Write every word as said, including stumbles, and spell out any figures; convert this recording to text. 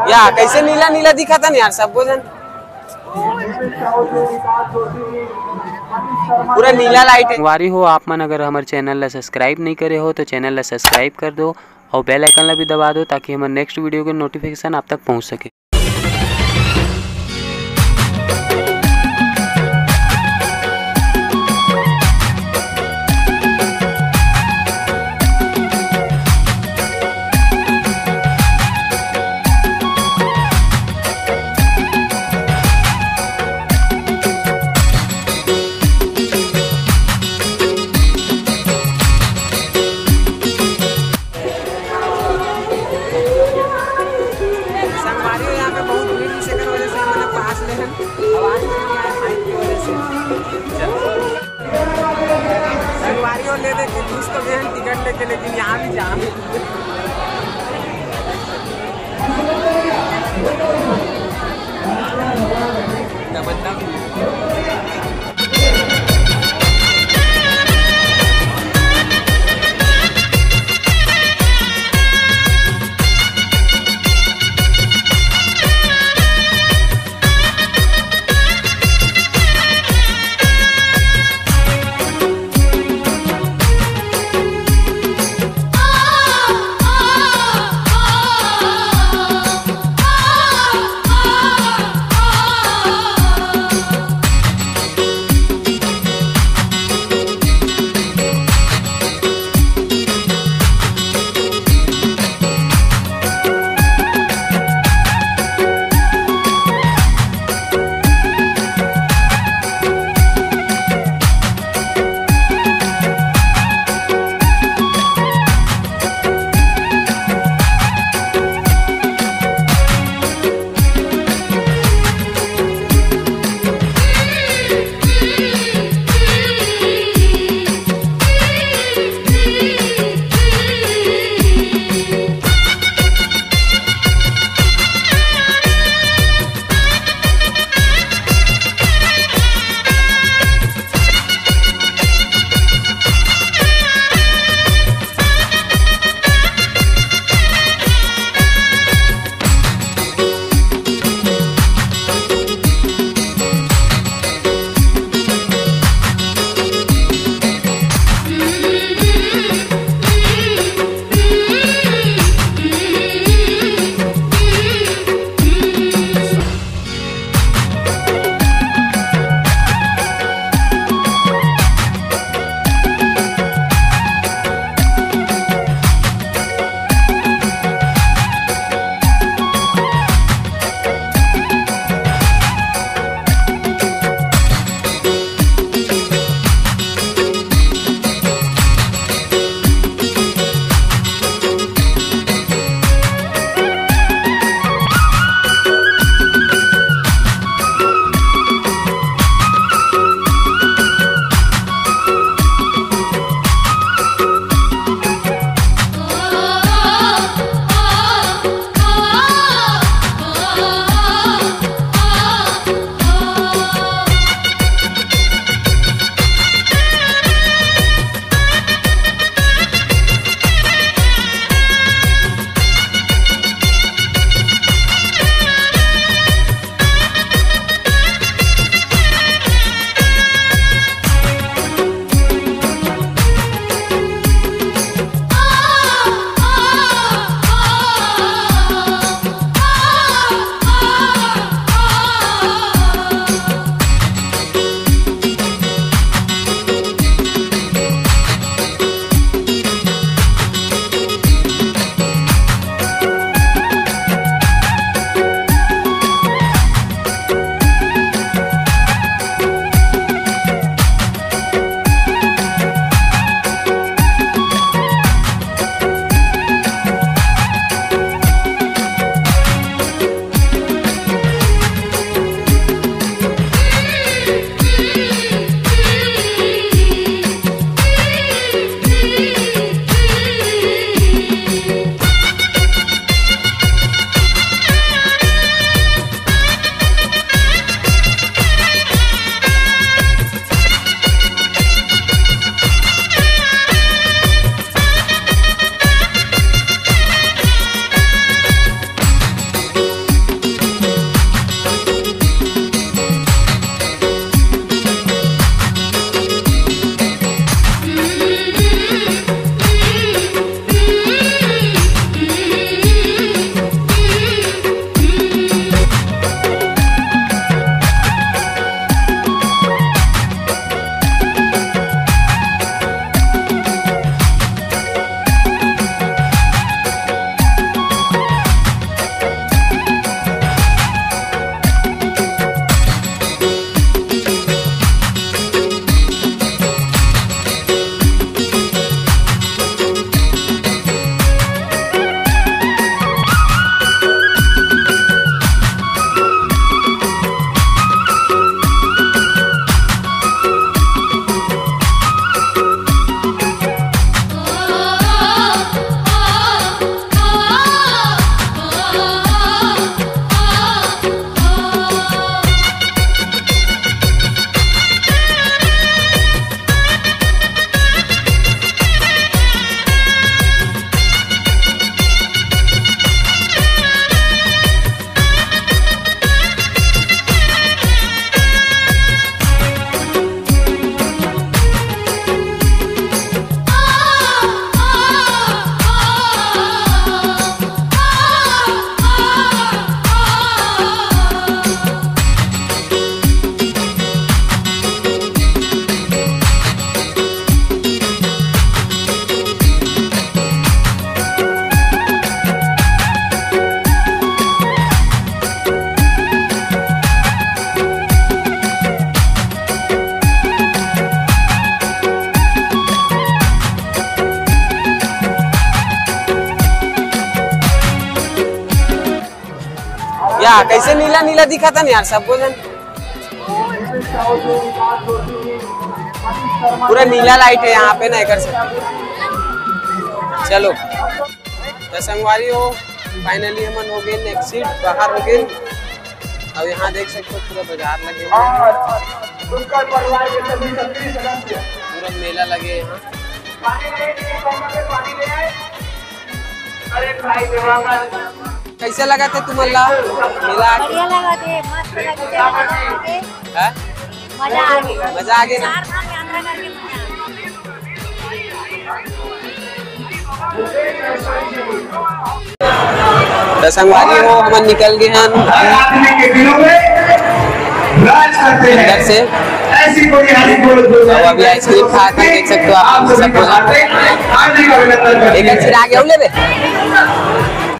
या कैसे नीला नीला दिखत हे न यार, सबो झन पूरा नीला लाइट हे। संगवारी हो, आप मन अगर हमर चैनल ला सब्सक्राइब नहीं करे हो तो चैनल ला सब्सक्राइब कर दो और बेल आइकन ला भी दबा दो, ताकि हमर नेक्स्ट वीडियो के नोटिफिकेशन आप तक पहुंच सके। संगवारी हो, यहाँ पे बहुत भीड़, इसे कर वजह से हमने पास ले हन। अब आज यहाँ फाइन की वजह से। चलो। संगवारी हो, ले दे के घुस तो गए हैं टिकट लेके, लेकिन यहाँ भी जाम है। या कैसे नीला नीला दिखा था ना यार, सब बोलन। पूरा नीला लाइट है यहाँ पे ना, एकर से। चलो, तो संगवारी हो, फाइनली हमन हो गए एग्जिट, बाहर हो गए। अब यहाँ देख सकते हो, पूरा बाजार लगे हुए हैं। पूरा मेला लगे है यहाँ। कैसे लगा थे तुमन ला मेला आके? बढ़िया लगा थे, मस्त लगा थे, मजा आ गया। हैं? मजा आ गया। मजा आ गया ना? चार धाम यात्रा करके मजा आ गया। तो संगवारी हो, हमन निकल गए हैं अंदर से। अब अभी आइसक्रीम खात हन, देख सकते हो आप सब। एक आइसक्रीम आगे हो लेबे।